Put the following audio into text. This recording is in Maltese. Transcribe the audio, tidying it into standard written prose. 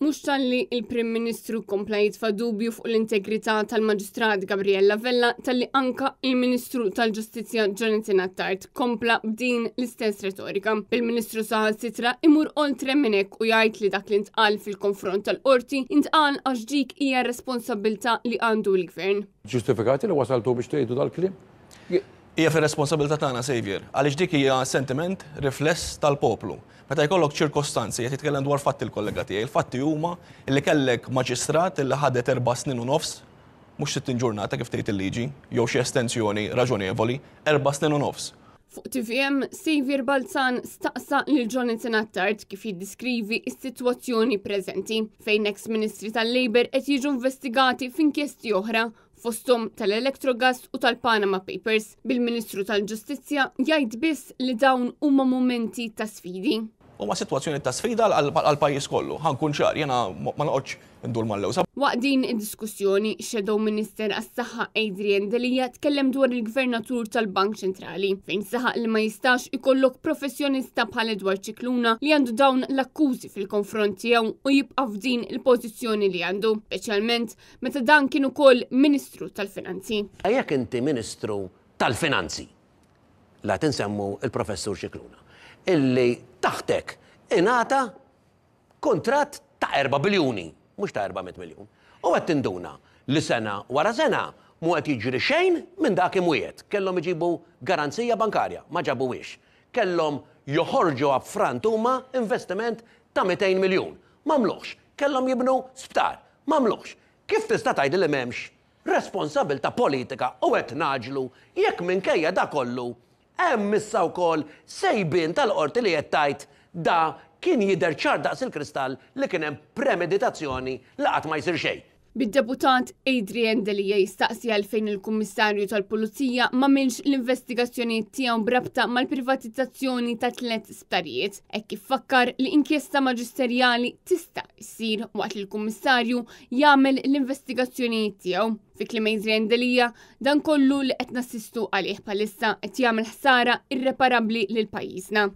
Mhux talli il-Prim Ministru kompla jitfa' dubju fuq l-integrità tal-Maġistrat Gabriella Vella talli anka il-Ministru tal-Ġustizzja Jonathan Attard kompla b'din l-istess retorika. Il-Ministru saħansitra imur oltre minn hekk u jgħid li dak li ntqal fil-konfront tal-qorti intqal għax dik hija responsabbiltà li għandu l-gvern. Ġustifikati li wasaltu biex tgħidu dal-kliem? Hija fir-responsabilità tagħna, Saviour, għaliex dik hija sentiment rifless tal-poplu. Meta jkollok ċirkostanzi, qed jitkellem dwar fatti l-kollega tiegħi, il-fatti huma li kellek maġistrat li ħadet 4 snin u nofs, mhux 60 ġurnata kif tgħid il-liġi, jew xi estensjoni raġonevoli, 4 snin u nofs. Fuq TVM, Saviour Balzan staqsa lil Jonathan Attard kif jiddiskrivi is-sitwazzjoni preżenti fejn ex-ministri tal-Labour qed jiġu investigati f'inkjesti oħra, fosthom tal-Electrogas u tal-Panama Papers, bil-Ministru tal-Ġustizzja jgħid biss li dawn huma momenti ta' sfidi. Huma sitwazzjoni ta' sfida għal-pajjiż kollu. Ħa nkun ċar, jiena ma noqgħodx ndur mal-lewsa. Waqt din id-diskussjoni, Shadow Minister għas-Saħħa Adrian Delia tkellem dwar il-Gvernatur tal-Bank Ċentrali, fejn saħaq li ma jistax ikollok professjonista bħal Edward Scicluna li għandu dawn l-akkużi fil-konfront tiegħu u jibqa' f'din il-pożizzjoni li għandu, speċjalment meta dan kien ukoll Ministru tal-Finanzi. Jekk inti Ministru tal-Finanzi, la tinsemmu il-Professur Scicluna, illi taħtek ingħata kontratt ta' 4 biljuni, mhux ta' 400 miljun. U qed tinduna li sena wara sena mu qed jiġri xejn minn dak imwiegħed. Kellhom iġibu garanzija bankarja, ma ġabuwiex. Kellhom joħorġu upfront huma investiment ta' 200 miljun. M'għamluhx. Kellhom jibnu sptar. M'għamluhx. Kif tista' tgħid li m'hemmx responsabilità politika u qed ngħaġġlu jekk minkejja da kollu hemm issa wkoll sejbien tal-qorti li qed tgħid da kien jidher ċar daqs il-kristall li kien hemm premeditazzjoni li qatt ma jsir xejn? Bid-deputat Adrian Delia jistaqsi għalfejn il-Kummissarju tal-Pulizija m'għamilx l-investigazzjoni tiegħu brabta mal-privatizzazzjoni ta' tliet sptarijiet, hekk kif fakkar li inkjesta maġisterjali tista' ssir waqt li l-Kummissarju jagħmel l-investigazzjonijiet tiegħu. Fi kliem Adrian Delia, dan kollu li qed nassistu għalih bħalissa qed jagħmel ħsara irreparabbli lil pajjiżna.